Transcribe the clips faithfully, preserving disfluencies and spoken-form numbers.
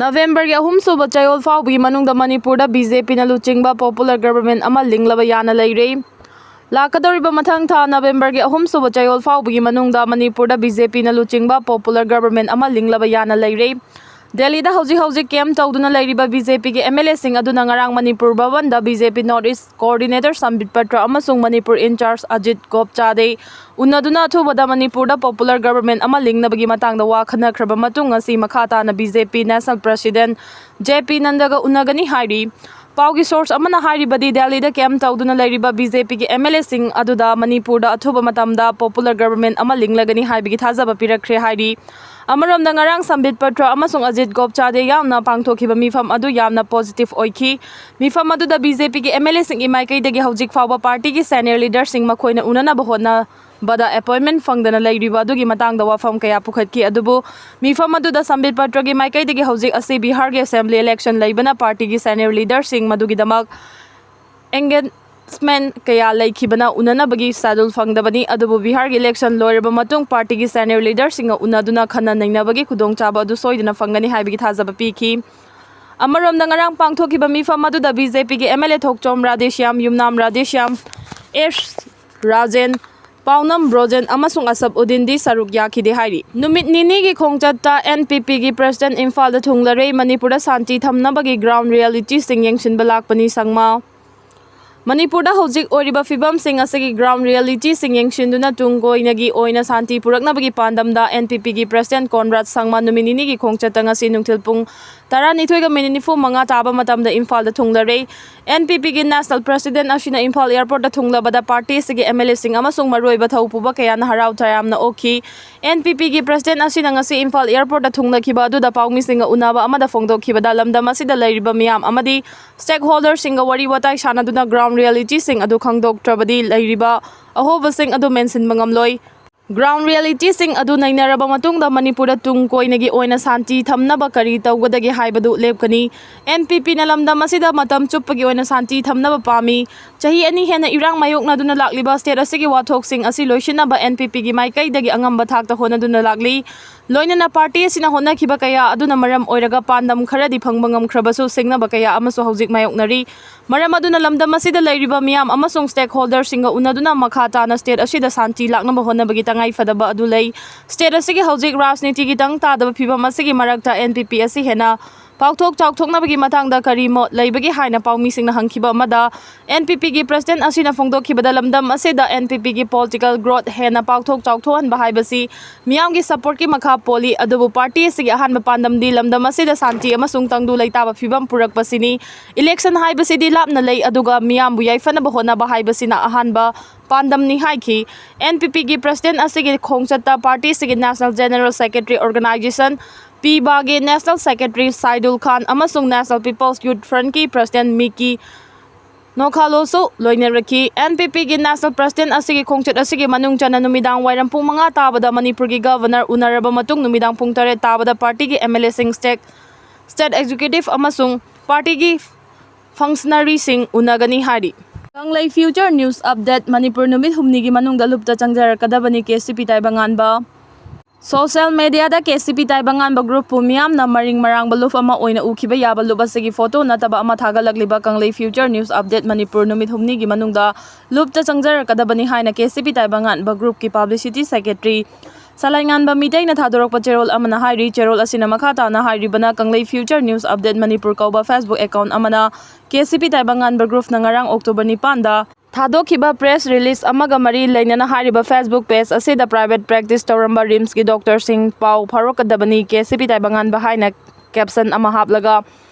ꯅꯕꯦꯝꯕꯔꯒꯤ ꯑꯍꯨꯝꯁꯨꯕ ꯆꯌꯣꯜ ꯐꯥꯎꯕꯒꯤ ꯃꯅꯨꯡꯗ ꯃꯅꯤꯄꯨꯔꯗ ꯕꯤ ꯖꯦ ꯄꯤꯅ ꯂꯨꯆꯤꯡꯕ ꯄꯣꯄꯨꯂꯔ ꯒꯕꯔꯃꯦꯟ ꯑꯃ ꯂꯤꯡꯂꯕ ꯌꯥꯅ ꯂꯩꯔꯦ꯫ ꯂꯥꯛꯀꯗꯧꯔꯤꯕ ꯃꯊꯪ ꯊꯥ ꯅꯕꯦꯝꯕꯔꯒꯤ ꯑꯍꯨꯝꯁꯨꯕ ꯆꯌꯣꯜ ꯐꯥꯎꯕꯒꯤ ꯃꯅꯨꯡꯗ ꯃꯅꯤꯄꯨꯔꯗ ꯕꯤ ꯖꯦ ꯄꯤꯅ ꯂꯨꯆꯤꯡꯕ ꯄꯣꯄꯨꯂꯔ ꯒꯕꯔꯃꯦꯟ ꯑꯃ ꯂꯤꯡꯂꯕ ꯌꯥꯅ ꯂꯩꯔꯦ꯫ ꯗꯦꯜꯂꯤꯗ ꯍꯧꯖꯤꯛ ꯍꯧꯖꯤꯛ ꯀꯦꯝ ꯇꯧꯗꯨꯅ ꯂꯩꯔꯤꯕ ꯕꯤ ꯖꯦ ꯄꯤꯒꯤ ꯑꯦꯝ ꯑꯦꯜ ꯑꯦꯁꯤꯡ ꯑꯗꯨꯅ ꯉꯔꯥꯡ ꯃꯅꯤꯄꯨꯔ ꯚꯕꯟꯗ ꯕꯤ ꯖꯦ ꯄꯤ ꯅꯣꯔꯠ ꯏꯁ ꯀꯣꯑꯣꯔꯗꯤꯅꯦꯇꯔ ꯁꯝꯕꯤꯠ ꯄꯇ꯭ꯔ ꯑꯃꯁꯨꯡ ꯃꯅꯤꯄꯨꯔ ꯏꯟꯆꯥꯔꯖ ꯑꯖꯤꯠ ꯒꯣꯞꯆꯥꯗꯦ ꯎꯅꯗꯨꯅ ꯑꯊꯨꯕꯗ ꯃꯅꯤꯄꯨꯔꯗ ꯄꯣꯄꯨꯂꯔ ꯒꯕꯔꯃꯦꯟ ꯑꯃ ꯂꯤꯡꯅꯕꯒꯤ ꯃꯇꯥꯡꯗ ꯋꯥ ꯈꯟꯅꯈ꯭ꯔꯕ ꯃꯇꯨꯡ, ꯉꯁꯤ ꯃꯈꯥ ꯇꯥꯅ ꯕꯤ ꯖꯦ ꯄꯤ ꯅꯦꯁꯅꯦꯜ ꯄ꯭ꯔꯁꯤꯗꯦꯟ ꯖꯦ ꯄꯤ ꯅꯟꯗꯒ ꯎꯅꯒꯅꯤ ꯍꯥꯏꯔꯤ꯫ ꯄꯥꯎꯒꯤ ꯁꯣꯔꯁ ꯑꯃꯅ ꯍꯥꯏꯔꯤꯕꯗꯤ, ꯗꯦꯜꯂꯤꯗ ꯀꯦꯝ ꯇꯧꯗꯨꯅ ꯂꯩꯔꯤꯕ ꯕꯤ ꯖꯦ ꯄꯤꯒꯤ ꯑꯦꯝ ꯑꯦꯜ ꯑꯦꯁꯤꯡ ꯑꯗꯨꯗ ꯃꯅꯤꯄꯨꯔꯗ ꯑꯊꯨꯕ ꯃꯇꯝꯗ ꯄꯣꯄꯨꯂꯔ ꯒꯕꯔꯃꯦꯟ ꯑꯃ ꯂꯤꯡꯂꯒꯅꯤ ꯍꯥꯏꯕꯒꯤ ꯊꯥꯖꯕ ꯄꯤꯔꯛꯈ꯭ꯔꯦ ꯍꯥꯏꯔꯤ꯫ ꯑꯃꯔꯣꯝꯗ, ꯉꯔꯥꯡ ꯁꯝꯕꯤꯠ ꯄꯇ꯭ꯔ ꯑꯃꯁꯨꯡ ꯑꯖꯤꯠ ꯒꯣꯞꯆꯥꯗꯦ ꯌꯥꯎꯅ ꯄꯥꯡꯊꯣꯛꯈꯤꯕ ꯃꯤꯐꯝ ꯑꯗꯨ ꯌꯥꯝꯅ ꯄꯣꯖꯤꯇꯤꯚ ꯑꯣꯏꯈꯤ꯫ ꯃꯤꯐꯝ ꯑꯗꯨꯗ ꯕꯤ ꯖꯦ ꯄꯤꯒꯤ ꯑꯦꯝ ꯑꯦꯜ ꯑꯦꯁꯤꯡꯒꯤ ꯃꯥꯏꯀꯩꯗꯒꯤ ꯍꯧꯖꯤꯛ ꯐꯥꯎꯕ ꯄꯥꯔꯇꯤꯒꯤ ꯁꯦꯅꯤꯌꯔ ꯂꯤꯗꯔꯁꯤꯡ ꯃꯈꯣꯏꯅ ꯎꯅꯅꯕ ꯍꯣꯠꯅꯕꯗ ꯑꯦꯄꯣꯏꯟꯃꯦꯟ ꯐꯪꯗꯅ ꯂꯩꯔꯤꯕ ꯑꯗꯨꯒꯤ ꯃꯇꯥꯡꯗ ꯋꯥꯐꯝ ꯀꯌꯥ ꯄꯨꯈꯠꯈꯤ꯫ ꯑꯗꯨꯕꯨ ꯃꯤꯐꯝ ꯑꯗꯨꯗ ꯁꯝꯕꯤꯠ ꯄꯇ꯭ꯔꯒꯤ ꯃꯥꯏꯀꯩꯗꯒꯤ ꯍꯧꯖꯤꯛ ꯑꯁꯤ ꯕꯤꯍꯥꯔꯒꯤ ꯑꯦꯁꯦꯝꯕ꯭ꯂꯤ ꯏꯂꯦꯛꯁꯟ ꯂꯩꯕꯅ ꯄꯥꯔꯇꯤꯒꯤ ꯁꯦꯅꯤꯌꯔ ꯂꯤꯗꯔꯁꯤꯡ ꯃꯗꯨꯒꯤꯗꯃꯛ ꯑꯦꯡꯒꯦꯖꯃꯦꯟ ꯀꯌꯥ ꯂꯩꯈꯤꯕꯅ ꯎꯅꯅꯕꯒꯤ ꯁꯦꯗ꯭ꯌꯨꯜ ꯐꯪꯗꯕꯅꯤ꯫ ꯑꯗꯨꯕꯨ ꯕꯤꯍꯥꯔꯒꯤ ꯏꯂꯦꯛꯁꯟ ꯂꯣꯏꯔꯕ ꯃꯇꯨꯡ ꯄꯥꯔꯇꯤꯒꯤ ꯁꯦꯅꯤꯌꯔ ꯂꯤꯗꯔꯁꯤꯡꯒ ꯎꯅꯗꯨꯅ ꯈꯟꯅ ꯅꯩꯅꯕꯒꯤ ꯈꯨꯗꯣꯡꯆꯥꯕ ꯑꯗꯨ ꯁꯣꯏꯗꯅ ꯐꯪꯒꯅꯤ ꯍꯥꯏꯕꯒꯤ ꯊꯥꯖꯕ ꯄꯤꯈꯤ꯫ ꯑꯃꯔꯣꯝꯗ, ꯉꯔꯥꯡ ꯄꯥꯡꯊꯣꯛꯈꯤꯕ ꯃꯤꯐꯝ ꯑꯗꯨꯗ ꯕꯤ ꯖꯦ ꯄꯤꯒꯤ ꯑꯦꯝ ꯑꯦꯜ ꯑꯦ ꯊꯣꯛꯆꯣꯝ ꯔꯥꯙꯦꯁ꯭ꯌꯥꯝ, ꯌꯨꯝꯅꯥꯝ ꯔꯥꯙꯦꯁ꯭ꯌꯥꯝ, ꯑꯦꯁ ꯔꯥꯖꯦꯟ, ꯄꯥꯎꯅꯝ ꯕ꯭ꯔꯣꯖꯦꯟ ꯑꯃꯁꯨꯡ ꯑꯁꯞ ꯎꯗꯤꯟꯗꯤ ꯁꯔꯨꯛ ꯌꯥꯈꯤꯗꯦ ꯍꯥꯏꯔꯤ꯫ ꯅꯨꯃꯤꯠ ꯅꯤꯅꯤꯒꯤ ꯈꯣꯡꯆꯠꯇ ꯑꯦꯟ ꯄꯤ ꯄꯤꯒꯤ ꯄ꯭ꯔꯁꯤꯗꯦꯟ ꯏꯝꯐꯥꯜꯗ ꯊꯨꯡꯂꯔꯦ꯫ ꯃꯅꯤꯄꯨꯔꯗ ꯁꯥꯟꯇꯤ ꯊꯝꯅꯕꯒꯤ ꯒ꯭ꯔꯥꯎꯟ ꯔꯤꯌꯦꯂꯤꯇꯤꯁꯤꯡ ꯌꯦꯡꯁꯤꯟꯕ ꯂꯥꯛꯄꯅꯤ ꯁꯪꯃꯥ꯫ ꯃꯅꯤꯄꯨꯔꯗ ꯍꯧꯖꯤꯛ ꯑꯣꯏꯔꯤꯕ ꯐꯤꯕꯝꯁꯤꯡ ꯑꯁꯤꯒꯤ ꯒ꯭ꯔꯥꯎꯟ ꯔꯤꯌꯦꯂꯤꯇꯤꯁꯤꯡ ꯌꯦꯡꯁꯤꯟꯗꯨꯅ ꯇꯨꯡ ꯀꯣꯏꯅꯒꯤ ꯑꯣꯏꯅ ꯁꯥꯟꯇꯤ ꯄꯨꯔꯛꯅꯕꯒꯤ ꯄꯥꯟꯗꯝꯗ ꯑꯦꯟ ꯄꯤ ꯄꯤꯒꯤ ꯄ꯭ꯔꯁꯤꯗꯦꯟ ꯀꯣꯟꯔꯥꯗ ꯁꯪꯃꯥ ꯅꯨꯃꯤꯠ ꯅꯤꯅꯤꯒꯤ ꯈꯣꯡꯆꯠꯇ ꯉꯁꯤ ꯅꯨꯡꯊꯤꯜ ꯄꯨꯡ ꯇꯔꯥꯅꯤꯊꯣꯏꯒ ꯃꯤꯅꯤꯠ ꯅꯤꯐꯨ ꯃꯉꯥ ꯇꯥꯕ ꯃꯇꯝꯗ ꯏꯝꯐꯥꯜꯗ ꯊꯨꯡꯂꯔꯦ꯫ ꯑꯦꯟ ꯄꯤ ꯄꯤꯒꯤ ꯅꯦꯁꯅꯦꯜ ꯄ꯭ꯔꯁꯤꯗꯦꯟ ꯑꯁꯤꯅ ꯏꯝꯐꯥꯜ ꯑꯦꯌꯔꯄꯣꯔꯠꯇ ꯊꯨꯡꯂꯕꯗ ꯄꯥꯔꯇꯤ ꯑꯁꯤꯒꯤ ꯑꯦꯝ ꯑꯦꯜ ꯑꯦꯁꯤꯡ ꯑꯃꯁꯨꯡ ꯃꯔꯨꯑꯣꯏꯕ ꯊꯧꯄꯨꯕ ꯀꯌꯥꯅ ꯍꯔꯥꯎ ꯇꯌꯥꯝꯅ ꯑꯣꯛꯈꯤ꯫ ꯑꯦꯟ ꯄꯤ ꯄꯤꯒꯤ ꯄ꯭ꯔꯁꯤꯗꯦꯟ ꯑꯁꯤꯅ ꯉꯁꯤ ꯏꯝꯐꯥꯜ ꯑꯦꯌꯔꯄꯣꯔꯠꯇ ꯊꯨꯡꯂꯈꯤꯕ ꯑꯗꯨꯗ ꯄꯥꯎꯃꯤꯁꯤꯡꯒ ꯎꯅꯕ ꯑꯃꯗ ꯐꯣꯡꯗꯣꯛꯈꯤꯕꯗ, ꯂꯝꯗꯝ ꯑꯁꯤꯗ ꯂꯩꯔꯤꯕ ꯃꯤꯌꯥꯝ ꯑꯃꯗꯤ ꯁ꯭ꯇꯦꯛꯍꯣꯜꯗꯔꯁꯤꯡꯒ ꯋꯥꯔꯤ ꯋꯥꯇꯥꯏ ꯁꯥꯟꯅꯗꯨꯅ ꯒ꯭ꯔꯥꯎꯟ ꯔꯤꯌꯦꯂꯤꯇꯤꯁꯤꯡ ꯑꯗꯨ ꯈꯪꯗꯣꯛꯇ꯭ꯔꯕꯗꯤ ꯂꯩꯔꯤꯕ ꯑꯍꯣꯕꯁꯤꯡ ꯑꯗꯨ ꯃꯦꯟꯁꯤꯟꯕ ꯉꯝꯂꯣꯏ꯫ ꯒ꯭ꯔꯥꯎꯟ ꯔꯤꯌꯦꯂꯤꯇꯤꯁꯤꯡ ꯑꯗꯨ ꯅꯩꯅꯔꯕ ꯃꯇꯨꯡꯗ ꯃꯅꯤꯄꯨꯔꯗ ꯇꯨꯡ ꯀꯣꯏꯅꯒꯤ ꯑꯣꯏꯅ ꯁꯥꯟꯇꯤ ꯊꯝꯅꯕ ꯀꯔꯤ ꯇꯧꯒꯗꯒꯦ ꯍꯥꯏꯕꯗꯨ ꯂꯦꯞꯀꯅꯤ꯫ ꯑꯦꯟ ꯄꯤ ꯄꯤꯅ ꯂꯝꯗꯝ ꯑꯁꯤꯗ ꯃꯇꯝ ꯆꯨꯞꯄꯒꯤ ꯑꯣꯏꯅ ꯁꯥꯟꯇꯤ ꯊꯝꯅꯕ ꯄꯥꯝꯃꯤ꯫ ꯆꯍꯤ ꯑꯅꯤ ꯍꯦꯟꯅ ꯏꯔꯥꯡ ꯃꯥꯌꯣꯛꯅꯗꯨꯅ ꯂꯥꯛꯂꯤꯕ ꯁ꯭ꯇꯦꯠ ꯑꯁꯤꯒꯤ ꯋꯥꯊꯣꯛꯁꯤꯡ ꯑꯁꯤ ꯂꯣꯏꯁꯤꯟꯅꯕ ꯑꯦꯟ ꯄꯤ ꯄꯤꯒꯤ ꯃꯥꯏꯀꯩꯗꯒꯤ ꯑꯉꯝꯕ ꯊꯥꯛꯇ ꯍꯣꯠꯅꯗꯨꯅ ꯂꯥꯛꯂꯤ꯫ ꯂꯣꯏꯅꯅ ꯄꯥꯔꯇꯤ ꯑꯁꯤꯅ ꯍꯣꯠꯅꯈꯤꯕ ꯀꯌꯥ ꯑꯗꯨꯅ ꯃꯔꯝ ꯑꯣꯏꯔꯒ ꯄꯥꯟꯗꯝ ꯈꯔꯗꯤ ꯐꯪꯕ ꯉꯝꯈ꯭ꯔꯕꯁꯨ, ꯁꯤꯡꯅꯕ ꯀꯌꯥ ꯑꯃꯁꯨ ꯍꯧꯖꯤꯛ ꯃꯥꯌꯣꯛꯅꯔꯤ꯫ ꯃꯔꯝ ꯑꯗꯨꯅ ꯂꯝꯗꯝ ꯑꯁꯤꯗ ꯂꯩꯔꯤꯕ ꯃꯤꯌꯥꯝ ꯑꯃꯁꯨꯡ stakeholderꯁꯤꯡꯒ ꯎꯅꯗꯨꯅ ꯃꯈꯥ ꯇꯥꯅ state ꯑꯁꯤꯗ ꯁꯥꯟꯇꯤ ꯂꯥꯛꯅꯕ ꯍꯣꯠꯅꯕꯒꯤ ꯇꯉꯥꯏ ꯐꯗꯕ ꯑꯗꯨ ꯂꯩ꯫ State ꯑꯁꯤꯒꯤ ꯍꯧꯖꯤꯛ ꯔꯥꯖꯅꯤꯇꯤꯒꯤ ꯇꯪ ꯇꯥꯗꯕ ꯐꯤꯕꯝ ꯑꯁꯤꯒꯤ ꯃꯔꯛꯇ N P P ꯑꯁꯤ ꯍꯦꯟꯅ ꯄꯥꯛꯊꯣꯛ ꯆꯥꯎꯊꯣꯛꯅꯕꯒꯤ ꯃꯇꯥꯡꯗ ꯀꯔꯤ ꯃꯣꯠ ꯂꯩꯕꯒꯦ ꯍꯥꯏꯅ ꯄꯥꯎꯃꯤꯁꯤꯡꯅ ꯍꯪꯈꯤꯕ ꯑꯃꯗ, N P Pꯒꯤ president ꯑꯁꯤꯅ ꯐꯣꯡꯗꯣꯛꯈꯤꯕꯗ, ꯂꯝꯗꯝ ꯑꯁꯤꯗ N P Pꯒꯤ political growth ꯍꯦꯟꯅ ꯄꯥꯛꯊꯣꯛ ꯆꯥꯎꯊꯣꯛꯍꯟꯕ ꯍꯥꯏꯕꯁꯤ ꯃꯤꯌꯥꯝꯒꯤ supportꯀꯤ ꯃꯈꯥ ꯄꯣꯜꯂꯤ, ꯑꯗꯨꯕꯨ ꯄꯥꯔꯇꯤ ꯑꯁꯤꯒꯤ ꯑꯍꯥꯟꯕ ꯄꯥꯟꯗꯝꯗꯤ ꯂꯝꯗꯝ ꯑꯁꯤꯗ ꯁꯥꯟꯇꯤ ꯑꯃꯁꯨꯡ ꯇꯪꯗꯨ ꯂꯩꯇꯥꯕ ꯐꯤꯕꯝ ꯄꯨꯔꯛꯄꯁꯤꯅꯤ꯫ Election ꯍꯥꯏꯕꯁꯤꯗꯤ ꯂꯥꯞꯅ ꯂꯩ, ꯑꯗꯨꯒ ꯃꯤꯌꯥꯝꯕꯨ ꯌꯥꯏꯐꯅꯕ ꯍꯣꯠꯅꯕ ꯍꯥꯏꯕꯁꯤꯅ ꯑꯍꯥꯟꯕ ꯄꯥꯟꯗꯝꯅꯤ ꯍꯥꯏꯈꯤ꯫ N P Pꯒꯤ president ꯑꯁꯤꯒꯤ ꯈꯣꯡꯆꯠꯇ ꯄꯥꯔꯇꯤ ꯑꯁꯤꯒꯤ national general secretary, organization ꯄꯤꯕꯥꯒꯤ national secretary ꯁꯥꯏꯗꯨꯜ ꯈꯥꯟ ꯑꯃꯁꯨꯡ National People's Youth Frontꯀꯤ president ꯃꯤꯀꯤ ꯅꯣꯈꯥꯂꯣꯁꯨ ꯂꯣꯏꯅꯔꯛꯈꯤ꯫ N P Pꯒꯤ national president ꯑꯁꯤꯒꯤ ꯈꯣꯡꯆꯠ ꯑꯁꯤꯒꯤ ꯃꯅꯨꯡ ꯆꯟꯅ ꯅꯨꯃꯤꯗꯥꯡ ꯋꯥꯏꯔꯝ ꯄꯨꯡ ꯃꯉꯥ ꯇꯥꯕꯗ ꯃꯅꯤꯄꯨꯔꯒꯤ governor ꯎꯅꯔꯕ ꯃꯇꯨꯡ, ꯅꯨꯃꯤꯗꯥꯡ ꯄꯨꯡ ꯇꯔꯦꯠ ꯇꯥꯕꯗ ꯄꯥꯔꯇꯤꯒꯤ M L Aꯁꯤꯡ, state, state executive ꯑꯃꯁꯨꯡ ꯄꯥꯔꯇꯤꯒꯤ functionaryꯁꯤꯡ ꯎꯅꯒꯅꯤ ꯍꯥꯏꯔꯤ꯫ ꯀꯪꯂꯩ Future News Update꯫ ꯃꯅꯤꯄꯨꯔ ꯅꯨꯃꯤꯠ ꯍꯨꯝꯅꯤꯒꯤ ꯃꯅꯨꯡꯗ ꯂꯨꯞꯇ ꯆꯪꯖꯔꯛꯀꯗꯕꯅꯤ, K C P ꯇꯥꯏꯕꯪꯉꯥꯟꯕ꯫ Social mediaꯗ K C P ꯇꯥꯏꯕꯪꯉꯥꯟꯕ groupꯄꯨ ꯃꯤꯌꯥꯝꯅ ꯃꯔꯤꯡ ꯃꯔꯥꯡꯕ loop ꯑꯃ ꯑꯣꯏꯅ ꯎꯈꯤꯕ ꯌꯥꯕ loop ꯑꯁꯤꯒꯤ photo ꯅꯠꯇꯕ ꯑꯃ ꯊꯥꯒꯠꯂꯛꯂꯤꯕ ꯀꯪꯂꯩ Future News Update꯫ ꯃꯅꯤꯄꯨꯔ ꯅꯨꯃꯤꯠ ꯍꯨꯝꯅꯤꯒꯤ ꯃꯅꯨꯡꯗ ꯂꯨꯞꯇ ꯆꯪꯖꯔꯛꯀꯗꯕꯅꯤ ꯍꯥꯏꯅ K C P ꯇꯥꯏꯕꯪꯉꯥꯟꯕ groupꯀꯤ publicity secretary ꯁꯂꯥꯏꯉꯥꯟꯕ ꯃꯤꯇꯩꯅ ꯊꯥꯗꯣꯔꯛꯄ ꯆꯦꯔꯣꯜ ꯑꯃꯅ ꯍꯥꯏꯔꯤ꯫ ꯆꯦꯔꯣꯜ ꯑꯁꯤꯅ ꯃꯈꯥ ꯇꯥꯅ ꯍꯥꯏꯔꯤꯕꯅ, ꯀꯪꯂꯩ Future News Update ꯃꯅꯤꯄꯨꯔ ꯀꯧꯕ Facebook account ꯑꯃꯅ K C P ꯇꯥꯏꯕꯪꯉꯥꯟꯕ groupꯅ ꯉꯔꯥꯡ October ꯅꯤꯄꯥꯟꯗ ꯊꯥꯗꯣꯛꯈꯤꯕ press release ꯑꯃꯒ ꯃꯔꯤ ꯂꯩꯅꯅ ꯍꯥꯏꯔꯤꯕ Facebook page ꯑꯁꯤꯗ private practice ꯇꯧꯔꯝꯕ RIMSꯀꯤ doctorꯁꯤꯡ ꯄꯥꯎ ꯐꯥꯎꯔꯛꯀꯗꯕꯅꯤ, K C P ꯇꯥꯏꯕꯪꯉꯥꯟꯕ ꯍꯥꯏꯅ caption ꯑꯃ ꯍꯥꯞꯂꯒ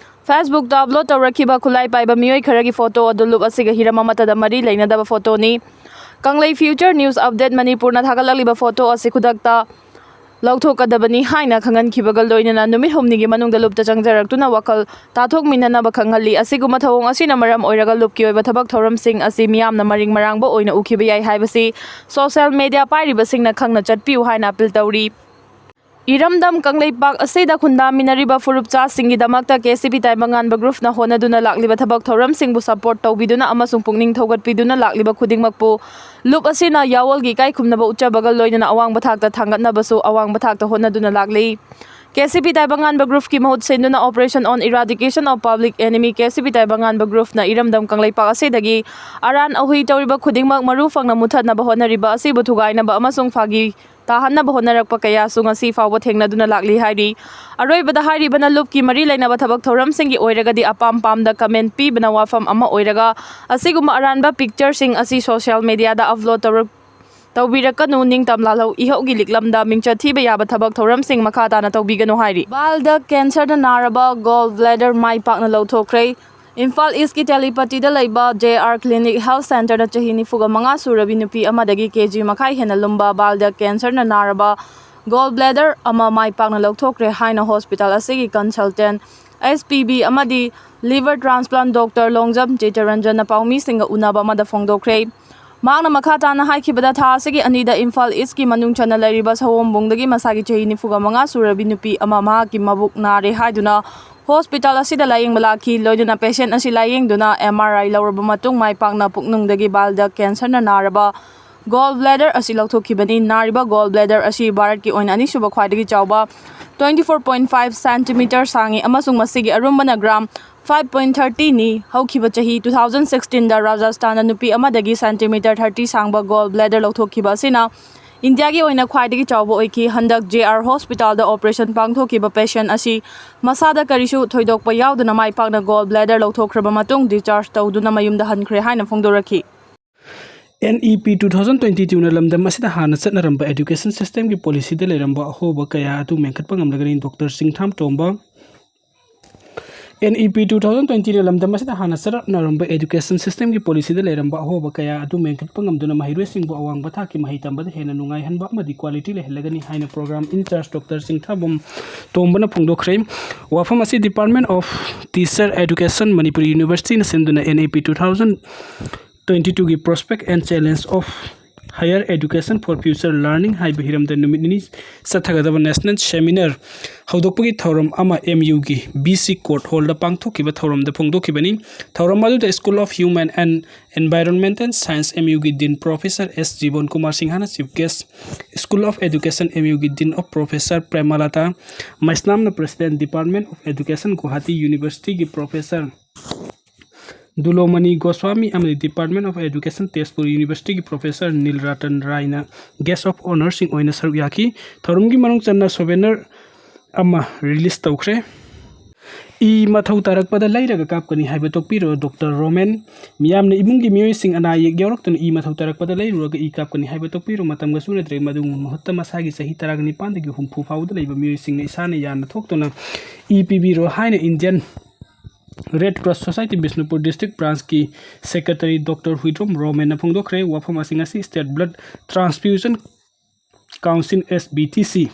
Facebookꯇ upload ꯇꯧꯔꯛꯈꯤꯕ ꯈꯨꯠꯂꯥꯏ ꯄꯥꯏꯕ ꯃꯤꯑꯣꯏ ꯈꯔꯒꯤ photo ꯑꯗꯨ loop ꯑꯁꯤꯒ ꯍꯤꯔꯝ ꯑꯃꯠꯇꯗ ꯃꯔꯤ ꯂꯩꯅꯗꯕ photoꯅꯤ꯫ ꯀꯪꯂꯩ Future News Update ꯃꯅꯤꯄꯨꯔꯅ ꯊꯥꯒꯠꯂꯛꯂꯤꯕ photo ꯑꯁꯤ ꯈꯨꯗꯛꯇ ꯂꯧꯊꯣꯛꯀꯗꯕꯅꯤ ꯍꯥꯏꯅ ꯈꯪꯍꯟꯈꯤꯕꯒ ꯂꯣꯏꯅꯅ ꯅꯨꯃꯤꯠ ꯍꯨꯝꯅꯤꯒꯤ ꯃꯅꯨꯡꯗ ꯂꯨꯞꯇ ꯆꯪꯖꯔꯛꯇꯨꯅ ꯋꯥꯈꯜ ꯇꯥꯊꯣꯛꯃꯤꯟꯅꯅꯕ ꯈꯪꯍꯜꯂꯤ꯫ ꯑꯁꯤꯒꯨꯝꯕ ꯊꯧꯑꯣꯡ ꯑꯁꯤꯅ ꯃꯔꯝ ꯑꯣꯏꯔꯒ ꯂꯨꯞꯀꯤ ꯑꯣꯏꯕ ꯊꯕꯛ ꯊꯧꯔꯝꯁꯤꯡ ꯑꯁꯤ ꯃꯤꯌꯥꯝꯅ ꯃꯔꯤꯡ ꯃꯔꯥꯡꯕ ꯑꯣꯏꯅ ꯎꯈꯤꯕ ꯌꯥꯏ ꯍꯥꯏꯕꯁꯤ social media ꯄꯥꯏꯔꯤꯕꯁꯤꯡꯅ ꯈꯪꯅ ꯆꯠꯄꯤꯌꯨ ꯍꯥꯏꯅ appeal ꯇꯧꯔꯤ꯫ ꯏꯔꯝꯗꯝ ꯀꯪꯂꯩꯄꯥꯛ ꯑꯁꯤꯗ ꯈꯨꯟꯗꯥꯃꯤꯟꯅꯔꯤꯕ ꯐꯨꯔꯨꯞꯆꯥꯁꯤꯡꯒꯤꯗꯃꯛꯇ ꯀꯦ ꯁꯤ ꯕꯤ ꯇꯥꯏꯕꯪꯉꯥꯟꯕ ꯒ꯭ꯔꯨꯞꯅ ꯍꯣꯠꯅꯗꯨꯅ ꯂꯥꯛꯂꯤꯕ ꯊꯕꯛ ꯊꯧꯔꯝꯁꯤꯡꯕꯨ ꯁꯄꯣꯔꯠ ꯇꯧꯕꯤꯗꯨꯅ ꯑꯃꯁꯨꯡ ꯄꯨꯛꯅꯤꯡ ꯊꯧꯒꯠꯄꯤꯗꯨꯅ ꯂꯥꯛꯂꯤꯕ ꯈꯨꯗꯤꯡꯃꯛꯄꯨ ꯂꯨꯞ ꯑꯁꯤꯅ ꯌꯥꯑꯣꯜꯒꯤ ꯏꯀꯥꯏ ꯈꯨꯝꯅꯕ ꯎꯠꯆꯕꯒ ꯂꯣꯏꯅꯅ ꯑꯋꯥꯡꯕ ꯊꯥꯛꯇ ꯊꯥꯡꯒꯠꯅꯕꯁꯨ ꯑꯋꯥꯡꯕ ꯊꯥꯛꯇ ꯍꯣꯠꯅꯗꯨꯅ ꯂꯥꯛꯂꯤ꯫ ꯀꯦ ꯁꯤ ꯕꯤ ꯇꯥꯏꯕꯪꯉꯥꯟꯕ ꯒ꯭ꯔꯨꯞꯀꯤ ꯃꯍꯨꯠ ꯁꯤꯟꯗꯨꯅ Operation on Eradication of Public Enemy, K C B ꯇꯥꯏꯕꯪꯉꯥꯟꯕ ꯒ꯭ꯔꯨꯞꯅ ꯏꯔꯝꯗꯝ ꯀꯪꯂꯩꯄꯥꯛ ꯑꯁꯤꯗꯒꯤ ꯑꯔꯥꯟ ꯑꯍꯨꯏ ꯇꯧꯔꯤꯕ ꯈꯨꯗꯤꯡꯃꯛ ꯃꯔꯨ ꯐꯪꯅ ꯃꯨꯊꯠꯅꯕ ꯍꯣꯠꯅꯔꯤꯕ ꯑꯁꯤꯕꯨ ꯊꯨꯒꯥꯏꯅꯕ ꯑꯃꯁꯨꯡ ꯐꯥꯒꯤ ꯇꯥꯍꯟꯅꯕ ꯍꯣꯠꯅꯔꯛꯄ ꯀꯌꯥꯁꯨ ꯉꯁꯤ ꯐꯥꯎꯕ ꯊꯦꯡꯅꯗꯨꯅ ꯂꯥꯛꯂꯤ ꯍꯥꯏꯔꯤ꯫ ꯑꯔꯣꯏꯕꯗ ꯍꯥꯏꯔꯤꯕꯅ ꯂꯨꯞꯀꯤ ꯃꯔꯤ ꯂꯩꯅꯕ ꯊꯕꯛ ꯊꯧꯔꯝꯁꯤꯡꯒꯤ ꯑꯣꯏꯔꯒꯗꯤ ꯑꯄꯥꯝ ꯄꯥꯝꯗ ꯀꯃꯦꯟ ꯄꯤꯕꯅ ꯋꯥꯐꯝ ꯑꯃ ꯑꯣꯏꯔꯒ ꯑꯁꯤꯒꯨꯝꯕ ꯑꯔꯥꯟꯕ ꯄꯤꯛꯆꯔꯁꯤꯡ ꯑꯁꯤ ꯁꯣꯁꯤꯌꯦꯜ ꯃꯦꯗꯤꯌꯥꯗ ꯑꯞꯂꯣꯗ ꯇꯧꯔꯛ ꯇꯧꯕꯤꯔꯛꯀꯅꯨ, ꯅꯤꯡꯇꯝ ꯂꯥꯜꯍꯧ ꯏꯍꯧꯒꯤ ꯂꯤꯛꯂꯝꯗ ꯃꯤꯡꯆꯠ ꯊꯤꯕ ꯌꯥꯕ ꯊꯕꯛ ꯊꯧꯔꯝꯁꯤꯡ ꯃꯈꯥ ꯇꯥꯅ ꯇꯧꯕꯤꯒꯅꯨ ꯍꯥꯏꯔꯤ꯫ Bile duct cancerꯅ ꯅꯥꯔꯕ gall bladder ꯃꯥꯏ ꯄꯥꯛꯅ ꯂꯧꯊꯣꯛꯈ꯭ꯔꯦ꯫ ꯏꯝꯐꯥꯜ ꯏꯁꯀꯤ ꯇꯦꯂꯤꯄꯇꯤꯗ ꯂꯩꯕ J R Clinic Health Centreꯗ ꯆꯍꯤ ꯅꯤꯐꯨꯒ ꯃꯉꯥ ꯁꯨꯔꯕꯤ ꯅꯨꯄꯤ ꯑꯃꯗꯒꯤ ꯀꯦ ꯖꯤ ꯃꯈꯥꯏ ꯍꯦꯟꯅ ꯂꯨꯝꯕ bile duct cancerꯅ ꯅꯥꯔꯕ gall bladder ꯑꯃ ꯃꯥꯏ ꯄꯥꯛꯅ ꯂꯧꯊꯣꯛꯈ꯭ꯔꯦ ꯍꯥꯏꯅ ꯍꯣꯁꯄꯤꯇꯥꯜ ꯑꯁꯤꯒꯤ consultant, S P B ꯑꯃꯗꯤ liver transplant doctor ꯂꯣꯡꯖꯝ ꯆꯤꯇꯔꯟꯖꯟꯅ ꯄꯥꯎꯃꯤꯁꯤꯡꯒ ꯎꯅꯕ ꯑꯃꯗ ꯐꯣꯡꯗꯣꯛꯈ꯭ꯔꯦ꯫ ꯃꯍꯥꯛꯅ ꯃꯈꯥ ꯇꯥꯅ ꯍꯥꯏꯈꯤꯕꯗ, ꯊꯥ ꯑꯁꯤꯒꯤ ꯑꯅꯤꯗ ꯏꯝꯐꯥꯜ ꯏꯁꯀꯤ ꯃꯅꯨꯡ ꯆꯟꯅ ꯂꯩꯔꯤꯕ ꯁꯑꯣꯝꯕꯨꯡꯗꯒꯤ ꯃꯁꯥꯒꯤ ꯆꯍꯤ ꯅꯤꯐꯨꯒ ꯃꯉꯥ ꯁꯨꯔꯕꯤ ꯅꯨꯄꯤ ꯑꯃ ꯃꯍꯥꯛꯀꯤ ꯃꯕꯨꯛ ꯅꯥꯔꯦ ꯍꯥꯏꯗꯨꯅ ꯍꯣꯁꯄꯤꯇꯥꯜ ꯑꯁꯤꯗ ꯂꯥꯌꯦꯡꯕ ꯂꯥꯛꯈꯤ꯫ ꯂꯣꯏꯅꯅ patient ꯑꯁꯤ ꯂꯥꯌꯦꯡꯗꯨꯅ M R I ꯂꯧꯔꯕ ꯃꯇꯨꯡ ꯃꯥꯏ ꯄꯥꯛꯅ ꯄꯨꯛꯅꯨꯡꯗꯒꯤ bile duct cancerꯅ ꯅꯥꯔꯕ gall bladder ꯑꯁꯤ ꯂꯧꯊꯣꯛꯈꯤꯕꯅꯤ꯫ ꯅꯥꯔꯤꯕ gall bladder ꯑꯁꯤ ꯚꯥꯔꯠꯀꯤ ꯑꯣꯏꯅ ꯑꯅꯤꯁꯨꯕ ꯈ꯭ꯋꯥꯏꯗꯒꯤ ꯆꯥꯎꯕ, twenty four point five centimeter ꯁꯥꯡꯉꯤ ꯑꯃꯁꯨꯡ ꯃꯁꯤꯒꯤ ꯑꯔꯨꯝꯕꯅ gram five point thirtyꯅꯤ꯫ ꯍꯧꯈꯤꯕ ꯆꯍꯤ two thousand sixteenꯗ ꯔꯥꯖꯁꯊꯥꯟꯗ ꯅꯨꯄꯤ ꯑꯃꯗꯒꯤ centimeter thirty ꯁꯥꯡꯕ gall bladder ꯂꯧꯊꯣꯛꯈꯤꯕ ꯑꯁꯤꯅ ꯏꯟꯗꯤꯌꯥꯒꯤ ꯑꯣꯏꯅ ꯈ꯭ꯋꯥꯏꯗꯒꯤ ꯆꯥꯎꯕ ꯑꯣꯏꯈꯤ꯫ ꯍꯟꯗꯛ J R ꯍꯣꯁꯄꯤꯇꯥꯜꯗ operation ꯄꯥꯡꯊꯣꯛꯈꯤꯕ patient ꯑꯁꯤ ꯃꯁꯥꯗ ꯀꯔꯤꯁꯨ ꯊꯣꯏꯗꯣꯛꯄ ꯌꯥꯎꯗꯅ ꯃꯥꯏ ꯄꯥꯛꯅ gall bladder ꯂꯧꯊꯣꯛꯈ꯭ꯔꯕ ꯃꯇꯨꯡ discharge ꯇꯧꯗꯨꯅ ꯃꯌꯨꯝꯗ ꯍꯟꯈ꯭ꯔꯦ ꯍꯥꯏꯅ ꯐꯣꯡꯗꯣꯔꯛꯈꯤ꯫ N E P two thousand twenty twoꯅ ꯂꯝꯗꯝ ꯑꯁꯤꯗ ꯍꯥꯟꯅ ꯆꯠꯅꯔꯝꯕ education systemꯒꯤ policyꯗ ꯂꯩꯔꯝꯕ ꯑꯍꯣꯕ ꯀꯌꯥ ꯑꯗꯨ ꯃꯦꯟꯈꯠꯄ ꯉꯝꯂꯒꯅꯤ꯫ Doctor ꯆꯤꯡꯊꯥꯝ ꯇꯣꯝꯕ꯫ N E P two thousand twentyꯅ ꯂꯝꯗꯝ ꯑꯁꯤꯗ ꯍꯥꯟꯅ ꯆꯠꯅꯔꯝꯕ education systemꯒꯤ policyꯗ ꯂꯩꯔꯝꯕ ꯑꯍꯣꯕ ꯀꯌꯥ ꯑꯗꯨ ꯃꯦꯟꯈꯠꯄ ꯉꯝꯗꯨꯅ ꯃꯍꯩꯔꯣꯏꯁꯤꯡꯕꯨ ꯑꯋꯥꯡꯕ ꯊꯥꯛꯀꯤ ꯃꯍꯩ ꯇꯝꯕꯗ ꯍꯦꯟꯅ ꯅꯨꯡꯉꯥꯏꯍꯟꯕ ꯑꯃꯗꯤ quality ꯂꯩꯍꯜꯂꯒꯅꯤ ꯍꯥꯏꯅ program in charge Doctor ꯆꯤꯡꯊꯥꯕꯝ ꯇꯣꯝꯕꯅ ꯐꯣꯡꯗꯣꯛꯈ꯭ꯔꯦ꯫ ꯋꯥꯐꯝ ꯑꯁꯤ Department of Teacher Education, Manipur Universityꯅ ꯁꯤꯟꯗꯨꯅ N E P two thousand twenty twoꯒꯤ Prospect and Challenge of Higher Education for Future Learning ꯍꯥꯏꯕ ꯍꯤꯔꯝꯗ ꯅꯨꯃꯤꯠ ꯅꯤꯅꯤ ꯆꯠꯊꯒꯗꯕ National Seminar ꯍꯧꯗꯣꯛꯄꯒꯤ ꯊꯧꯔꯝ ꯑꯃ M U ꯒꯤ B C Court Hall ꯗ ꯄꯥꯡꯊꯣꯛꯈꯤꯕ ꯊꯧꯔꯝꯗ ꯐꯣꯡꯗꯣꯛꯈꯤꯕꯅꯤ꯫ ꯊꯧꯔꯝ ꯑꯗꯨꯗ School of Human and Environmental Science M U ꯒꯤ Dean Professor S ꯖꯤꯕꯣꯟ ꯀꯨꯃꯥꯔ ꯁꯤꯡꯍꯅ Chief Guest, School of Education M U ꯒꯤ Dean of Professor ꯄ꯭ꯔꯦꯃꯂꯇꯥ ꯃꯩꯁꯅꯥꯝꯅ President, Department of Education, Guwahati University ꯒꯤ Professor ꯗꯨꯂꯣꯃꯅꯤ Goswami ꯑꯃꯗꯤ Department of Education, Tezpur University ꯒꯤ Professor nil Ratan ꯔꯥꯏꯅ Guest of Honour ꯁꯤꯡ ꯑꯣꯏꯅ ꯁꯔꯨꯛ ꯌꯥꯈꯤ꯫ ꯊꯧꯔꯝꯒꯤ ꯃꯅꯨꯡ ꯆꯟꯅ souvenir ꯑꯃ release ꯇꯧꯈ꯭ꯔꯦ꯫ ꯏ ꯃꯊꯧ ꯇꯥꯔꯛꯄꯗ ꯂꯩꯔꯒ ꯀꯥꯞꯀꯅꯤ ꯍꯥꯏꯕ ꯇꯣꯛꯄꯤꯔꯣ꯫ ꯗꯣꯛꯇꯔ ꯔꯣꯃꯦꯟ ꯃꯤꯌꯥꯝꯅ ꯏꯃꯨꯡꯒꯤ ꯃꯤꯑꯣꯏꯁꯤꯡ ꯑꯅꯥ ꯑꯌꯦꯛ ꯌꯥꯎꯔꯛꯇꯅ ꯏ ꯃꯊꯧ ꯇꯥꯔꯛꯄꯗ ꯂꯩꯔꯨꯔꯒ ꯏ ꯀꯥꯞꯀꯅꯤ ꯍꯥꯏꯕ ꯇꯣꯛꯄꯤꯔꯣ꯫ ꯃꯇꯝꯒ ꯆꯨꯅꯗ꯭ꯔꯦ꯫ ꯃꯗꯨꯒꯤ ꯃꯍꯨꯠꯇ ꯃꯁꯥꯒꯤ ꯆꯍꯤ ꯇꯔꯥꯅꯤꯄꯥꯟꯗꯒꯤ ꯍꯨꯝꯐꯨ ꯐꯥꯎꯕꯗ ꯂꯩꯕ ꯃꯤꯑꯣꯏꯁꯤꯡꯅ ꯏꯁꯥꯅ ꯌꯥꯅ ꯊꯣꯛꯇꯨꯅ ꯏ ꯄꯤꯕꯤꯔꯣ ꯍꯥꯏꯅ Indian Red Cross Society Bishnupur District Branch ꯀꯤ Secretary ꯗꯣꯛꯇꯔ ꯍꯨꯏꯗ꯭ꯔꯣꯝ ꯔꯣꯃꯦꯟꯅ ꯐꯣꯡꯗꯣꯛꯈ꯭ꯔꯦ꯫ ꯋꯥꯐꯝ ꯑꯁꯤ ꯉꯁꯤ State Blood Transfusion Council, S B T C,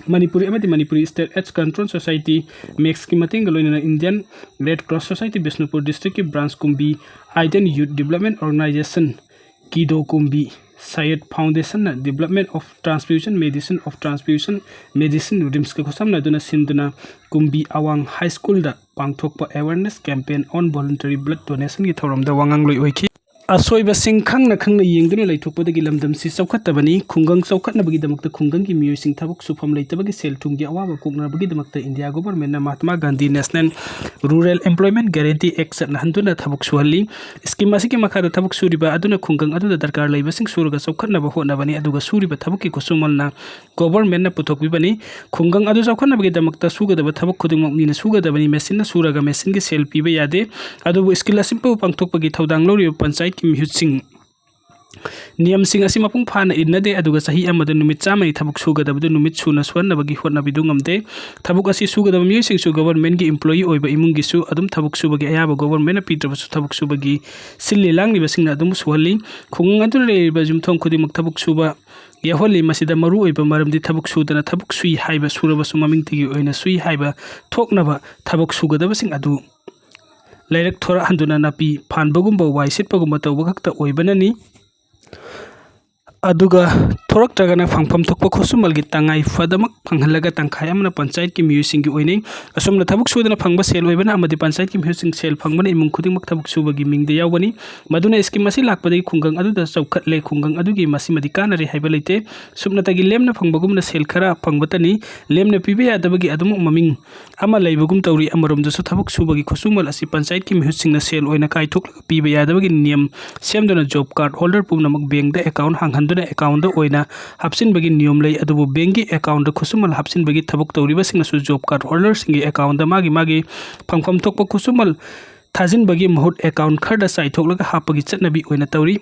Manipuri ꯑꯃꯗꯤ Manipuri State AIDS Control Society, ꯃꯦꯛꯁꯀꯤ ꯃꯇꯦꯡꯒ ꯂꯣꯏꯅꯅ Indian Red Cross Society Bishnupur District ꯀꯤ branch ꯀꯨꯝꯕꯤ, Aiden Youth Development Organization, ꯀꯤꯗꯣ ꯀꯨꯝꯕꯤ, Syed Foundation ꯅ Development of Transfusion Medicine of Transfusion Medicine, ꯔꯤꯝꯁꯀ ꯈꯨꯠꯁꯝꯅꯗꯨꯅ ꯁꯤꯟꯗꯨꯅ ꯀꯨꯝꯕꯤ ꯑꯋꯥꯡ High School ꯗ ꯄꯥꯡꯊꯣꯛꯄ Awareness Campaign on Voluntary Blood Donation ꯒꯤ ꯊꯧꯔꯝꯗ ꯋꯥ ꯉꯥꯡꯂꯣꯏ ꯑꯣꯏꯈꯤ꯫ ꯑꯁꯣꯏꯕꯁꯤꯡ ꯈꯪꯅ ꯈꯪꯅ ꯌꯦꯡꯗꯨꯅ ꯂꯩꯊꯣꯛꯄꯗꯒꯤ ꯂꯝꯗꯝꯁꯤ ꯆꯥꯎꯈꯠꯇꯕꯅꯤ꯫ ꯈꯨꯡꯒꯪ ꯆꯥꯎꯈꯠꯅꯕꯒꯤꯗꯃꯛꯇ ꯈꯨꯡꯒꯪꯒꯤ ꯃꯤꯑꯣꯏꯁꯤꯡ ꯊꯕꯛ ꯁꯨꯐꯝ ꯂꯩꯇꯕꯒꯤ ꯁꯦꯜ ꯊꯨꯝꯒꯤ ꯑꯋꯥꯕ ꯀꯣꯛꯅꯕꯒꯤꯗꯃꯛꯇ India Government ꯅ Mahatma Gandhi National Rural Employment Guarantee Act ꯆꯠꯅꯍꯟꯗꯨꯅ ꯊꯕꯛ ꯁꯨꯍꯜꯂꯤ꯫ Scheme ꯑꯁꯤꯒꯤ ꯃꯈꯥꯗ ꯊꯕꯛ ꯁꯨꯔꯤꯕ ꯑꯗꯨꯅ ꯈꯨꯡꯒꯪ ꯑꯗꯨꯗ ꯗꯔꯀꯥꯔ ꯂꯩꯕꯁꯤꯡ ꯁꯨꯔꯒ ꯆꯥꯎꯈꯠꯅꯕ ꯍꯣꯠꯅꯕꯅꯤ, ꯑꯗꯨꯒ ꯁꯨꯔꯤꯕ ꯊꯕꯛꯀꯤ ꯈꯨꯠꯁꯨꯃꯜꯅ Government ꯅ ꯄꯨꯊꯣꯛꯄꯤꯕꯅꯤ꯫ ꯈꯨꯡꯒꯪ ꯑꯗꯨ ꯆꯥꯎꯈꯠꯅꯕꯒꯤꯗꯃꯛꯇ ꯁꯨꯒꯗꯕ ꯊꯕꯛ ꯈꯨꯗꯤꯡꯃꯛ ꯃꯤꯅ ꯁꯨꯒꯗꯕꯅꯤ꯫ Machine ꯅ ꯁꯨꯔꯒ machine ꯒꯤ ꯁꯦꯜ ꯄꯤꯕ ꯌꯥꯗꯦ꯫ ꯑꯗꯨꯕꯨ scheme ꯑꯁꯤꯕꯨ ꯄꯥꯡꯊꯣꯛꯄꯒꯤ ꯊꯧꯗꯥꯡ ꯂꯧꯔꯤꯕ ꯄꯟꯆꯥꯌꯠꯀꯤ ꯃꯤꯍꯨꯠꯁꯤꯡ ꯅꯤꯌꯝꯁꯤꯡ ꯑꯁꯤ ꯃꯄꯨꯡ ꯐꯥꯅ ꯏꯟꯅꯗꯦ, ꯑꯗꯨꯒ ꯆꯍꯤ ꯑꯃꯗ ꯅꯨꯃꯤꯠ ꯆꯥꯝꯃꯅꯤ ꯊꯕꯛ ꯁꯨꯒꯗꯕꯗꯨ ꯅꯨꯃꯤꯠ ꯁꯨꯅ ꯁꯨꯍꯟꯅꯕꯒꯤ ꯍꯣꯠꯅꯕꯤꯗꯨ ꯉꯝꯗꯦ꯫ ꯊꯕꯛ ꯑꯁꯤ ꯁꯨꯒꯗꯕ ꯃꯤꯑꯣꯏꯁꯤꯡꯁꯨ Government ꯀꯤ employee ꯑꯣꯏꯕ ꯏꯃꯨꯡꯒꯤꯁꯨ ꯑꯗꯨꯝ ꯊꯕꯛ ꯁꯨꯕꯒꯤ ꯑꯌꯥꯕ Government ꯅ ꯄꯤꯗ꯭ꯔꯕꯁꯨ ꯊꯕꯛ ꯁꯨꯕꯒꯤ ꯁꯤꯜꯂꯤ ꯂꯥꯡꯂꯤꯕꯁꯤꯡꯅ ꯑꯗꯨꯝ ꯁꯨꯍꯜꯂꯤ꯫ ꯈꯨꯡꯒꯪ ꯑꯗꯨꯗ ꯂꯩꯔꯤꯕ ꯌꯨꯝꯊꯣꯡ ꯈꯨꯗꯤꯡꯃꯛ ꯊꯕꯛ ꯁꯨꯕ ꯌꯥꯎꯍꯜꯂꯤ꯫ ꯃꯁꯤꯗ ꯃꯔꯨ ꯑꯣꯏꯕ ꯃꯔꯝꯗꯤ ꯊꯕꯛ ꯁꯨꯗꯅ ꯊꯕꯛ ꯁꯨꯏ ꯍꯥꯏꯕ ꯁꯨꯔꯕꯁꯨ ꯃꯃꯤꯡꯇꯒꯤ ꯑꯣꯏꯅ ꯁꯨꯏ ꯍꯥꯏꯕ ꯊꯣꯛꯅꯕ ꯊꯕꯛ ꯁꯨꯒꯗꯕꯁꯤꯡ ꯑꯗꯨ ꯂꯩꯔꯛ ꯊꯣꯔꯛꯍꯟꯗꯨꯅ ꯅꯥꯄꯤ ꯐꯥꯟꯕꯒꯨꯝꯕ, ꯋꯥꯏ ꯁꯤꯠꯄꯒꯨꯝꯕ ꯇꯧꯕ ꯈꯛꯇ ꯑꯣꯏꯕꯅꯅꯤ꯫ ꯑꯗꯨꯒ ꯊꯣꯔꯛꯇ꯭ꯔꯒꯅ ꯐꯪꯐꯝ ꯊꯣꯛꯄ ꯈꯨꯠꯁꯨꯃꯜꯒꯤ ꯇꯉꯥꯏ ꯐꯗꯃꯛ ꯐꯪꯍꯜꯂꯒ ꯇꯪꯈꯥꯏ ꯑꯃꯅ ꯄꯟꯆꯥꯌꯠꯀꯤ ꯃꯤꯑꯣꯏꯁꯤꯡꯒꯤ ꯑꯣꯏꯅꯩ꯫ ꯑꯁꯨꯝꯅ ꯊꯕꯛ ꯁꯨꯗꯅ ꯐꯪꯕ ꯁꯦꯜ ꯑꯣꯏꯕꯅ ꯑꯃꯗꯤ ꯄꯟꯆꯥꯌꯠꯀꯤ ꯃꯤꯍꯨꯠꯁꯤꯡ ꯁꯦꯜ ꯐꯪꯕꯅ ꯏꯃꯨꯡ ꯈꯨꯗꯤꯡꯃꯛ ꯊꯕꯛ ꯁꯨꯕꯒꯤ ꯃꯤꯡꯗ ꯌꯥꯎꯒꯅꯤ꯫ ꯃꯗꯨꯅ ꯁ꯭ꯀꯤꯝ ꯑꯁꯤ ꯂꯥꯛꯄꯗꯒꯤ ꯈꯨꯡꯒꯪ ꯑꯗꯨꯗ ꯆꯥꯎꯈꯠꯂꯦ, ꯈꯨꯡꯒꯪ ꯑꯗꯨꯒꯤ ꯃꯁꯤꯃꯗꯤ ꯀꯥꯟꯅꯔꯦ ꯍꯥꯏꯕ ꯂꯩꯇꯦ꯫ ꯁꯨꯞꯅꯇꯒꯤ ꯂꯦꯝꯅ ꯐꯪꯕꯒꯨꯝꯅ ꯁꯦꯜ ꯈꯔ ꯐꯪꯕꯇꯅꯤ꯫ ꯂꯦꯝꯅ ꯄꯤꯕ ꯌꯥꯗꯕꯒꯤ ꯑꯗꯨꯃꯛ ꯃꯃꯤꯡ ꯑꯃ ꯂꯩꯕꯒꯨꯝ ꯇꯧꯔꯤ꯫ ꯑꯃꯔꯣꯝꯗꯁꯨ ꯊꯕꯛ ꯁꯨꯕꯒꯤ ꯈꯨꯠꯁꯨꯃꯜ ꯑꯁꯤ ꯄꯟꯆꯥꯌꯠꯀꯤ ꯃꯤꯍꯨꯠꯁꯤꯡꯅ ꯁꯦꯜ ꯑꯣꯏꯅ ꯀꯥꯏꯊꯣꯛꯂꯒ ꯄꯤꯕ ꯌꯥꯗꯕꯒꯤ ꯅꯤꯌꯝ ꯁꯦꯝꯗꯨꯅ ꯖꯣꯕ ꯀꯥꯔꯗ ꯍꯣꯜꯗꯔ ꯄꯨꯝꯅꯃꯛ ꯕꯦꯡꯗ ꯑꯦꯀꯥꯎꯟ ꯍꯥꯡꯍꯟꯗꯨꯅ ꯑꯦꯀꯥꯎꯟꯗ ꯑꯣꯏꯅ ꯍꯥꯞꯆꯤꯟꯕꯒꯤ ꯅꯤꯌꯣꯝ ꯂꯩ꯫ ꯑꯗꯨꯕꯨ ꯕꯦꯡꯒꯤ ꯑꯦꯀꯥꯎꯟꯗ ꯈꯨꯠꯁꯨꯃꯜ ꯍꯥꯞꯆꯤꯟꯕꯒꯤ ꯊꯕꯛ ꯇꯧꯔꯤꯕꯁꯤꯡꯅꯁꯨ ꯖꯣꯕ ꯀꯥꯔꯗ ꯍꯣꯜꯗꯔꯁꯤꯡꯒꯤ ꯑꯦꯀꯥꯎꯟꯗ ꯃꯥꯒꯤ ꯃꯥꯒꯤ ꯐꯪꯐꯝ ꯊꯣꯛꯄ ꯈꯨꯠꯁꯨꯃꯜ ꯊꯥꯖꯤꯟꯕꯒꯤ ꯃꯍꯨꯠ ꯑꯦꯀꯥꯎꯟ ꯈꯔꯗ ꯆꯥꯏꯊꯣꯛꯂꯒ ꯍꯥꯞꯄꯒꯤ ꯆꯠꯅꯕꯤ ꯑꯣꯏꯅ ꯇꯧꯔꯤ꯫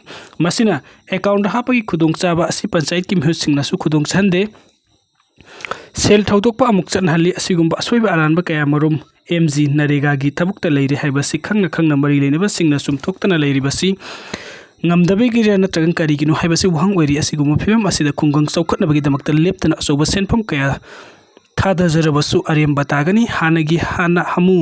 ꯃꯁꯤꯅ ꯑꯦꯀꯥꯎꯟꯗ ꯍꯥꯞꯄꯒꯤ ꯈꯨꯗꯣꯡꯆꯥꯕ ꯑꯁꯤ ꯄꯟꯆꯥꯌꯠꯀꯤ ꯃꯤꯍꯨꯠꯁꯤꯡꯅꯁꯨ ꯈꯨꯗꯣꯡ ꯆꯥꯍꯟꯗꯦ꯫ ꯁꯦꯜ ꯊꯧꯗꯣꯛꯄ ꯑꯃꯨꯛ ꯆꯠꯅꯍꯜꯂꯤ꯫ ꯑꯁꯤꯒꯨꯝꯕ ꯑꯁꯣꯏꯕ ꯑꯔꯥꯟꯕ ꯀꯌꯥꯃꯔꯨꯝ ꯑꯦꯝ ꯖꯤ ꯅꯔꯦꯒꯥꯒꯤ ꯊꯕꯛꯇ ꯂꯩꯔꯦ ꯍꯥꯏꯕꯁꯤ ꯈꯪꯅ ꯈꯪꯅ ꯃꯔꯤ ꯂꯩꯅꯕꯁꯤꯡꯅ ꯆꯨꯝꯊꯣꯛꯇꯅ ꯂꯩꯔꯤꯕꯁꯤ ꯉꯝꯗꯕꯒꯤꯔ ꯅꯠꯇ꯭ꯔꯒ ꯀꯔꯤꯒꯤꯅꯣ ꯍꯥꯏꯕꯁꯤ ꯋꯥꯍꯪ ꯑꯣꯏꯔꯤ꯫ ꯑꯁꯤꯒꯨꯝꯕ ꯐꯤꯕꯝ ꯑꯁꯤꯗ ꯈꯨꯡꯒꯪ ꯆꯥꯎꯈꯠꯅꯕꯒꯤꯗꯃꯛꯇ ꯂꯦꯞꯇꯅ ꯑꯆꯧꯕ ꯁꯦꯟꯐꯝ ꯀꯌꯥ ꯊꯥꯗꯖꯔꯕꯁꯨ ꯑꯔꯦꯝꯕ ꯇꯥꯒꯅꯤ꯫ ꯍꯥꯟꯅꯒꯤ ꯍꯥꯟꯅ ꯍꯥꯃꯨ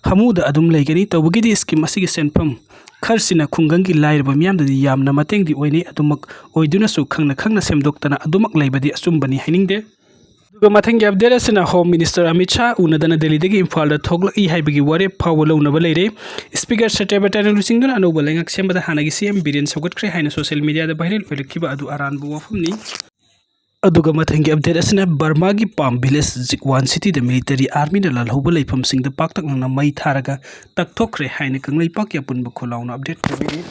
ꯍꯥꯃꯨꯗ ꯑꯗꯨꯝ ꯂꯩꯒꯅꯤ꯫ ꯇꯧꯕꯒꯤꯗꯤ ꯁ꯭ꯀꯤꯝ ꯑꯁꯤꯒꯤ ꯁꯦꯟꯐꯝ ꯈꯔꯁꯤꯅ ꯈꯨꯡꯒꯪꯒꯤ ꯂꯥꯏꯔꯕ ꯃꯤꯌꯥꯝꯗꯗꯤ ꯌꯥꯝꯅ ꯃꯇꯦꯡꯗꯤ ꯑꯣꯏꯅꯩ꯫ ꯑꯗꯨꯃꯛ ꯑꯣꯏꯗꯨꯅꯁꯨ ꯈꯪꯅ ꯈꯪꯅ ꯁꯦꯝꯗꯣꯛꯇꯅ ꯑꯗꯨꯃꯛ ꯂꯩꯕꯗꯤ ꯑꯆꯨꯝꯕꯅꯤ ꯍꯥꯏꯅꯤꯡꯗꯦ꯫ ꯑꯗꯨꯒ ꯃꯊꯪꯒꯤ ꯑꯞꯗꯦꯠ ꯑꯁꯤꯅ ꯍꯣꯝ ꯃꯤꯅꯤꯁꯇꯔ ꯑꯃꯤꯠ ꯁꯥꯍ ꯎꯅꯗꯅ ꯗꯦꯜꯂꯤꯗꯒꯤ ꯏꯝꯐꯥꯜꯗ ꯊꯣꯛꯂꯛꯏ ꯍꯥꯏꯕꯒꯤ ꯋꯥꯔꯦꯞ ꯐꯥꯎꯕ ꯂꯧꯅꯕ ꯂꯩꯔꯦ꯫ ꯁ꯭ꯄꯤꯀꯔ ꯁꯇ꯭ꯌꯄꯇꯥꯅ ꯂꯨꯆꯤꯡꯗꯨꯅ ꯑꯅꯧꯕ ꯂꯩꯉꯥꯛ ꯁꯦꯝꯕꯗ ꯍꯥꯟꯅꯒꯤ ꯁꯤ ꯑꯦꯝ ꯕꯤꯔꯦꯟ ꯁꯧꯒꯠꯈ꯭ꯔꯦ ꯍꯥꯏꯅ ꯁꯣꯁꯤꯌꯦꯜ ꯃꯤꯗꯤꯌꯥꯗ ꯚꯥꯏꯔꯦꯜ ꯑꯣꯏꯔꯛꯈꯤꯕ ꯑꯗꯨ ꯑꯔꯥꯟꯕ ꯋꯥꯐꯝꯅꯤ꯫ ꯑꯗꯨꯒ ꯃꯊꯪꯒꯤ ꯑꯞꯗꯦꯠ ꯑꯁꯤꯅ ꯕꯔꯃꯥꯒꯤ ꯄꯥꯝ ꯚꯤꯂꯦꯖ ꯖꯤꯛꯋꯥꯟ ꯁꯤꯇꯤꯗ ꯃꯤꯂꯤꯇꯔꯤ ꯑꯥꯔꯃꯤꯅ ꯂꯥꯜꯍꯧꯕ ꯂꯩꯐꯝꯁꯤꯡꯗ ꯄꯥꯛꯇꯛꯅꯅ ꯃꯩ ꯊꯥꯔꯒ ꯇꯛꯊꯣꯛꯈ꯭ꯔꯦ ꯍꯥꯏꯅ ꯀꯪꯂꯩꯄꯥꯛꯀꯤ ꯑꯄꯨꯟꯕ ꯈꯣꯜꯂꯥꯎꯅ ꯑꯞꯗꯦꯠ ꯇꯧꯕꯤꯔꯤ꯫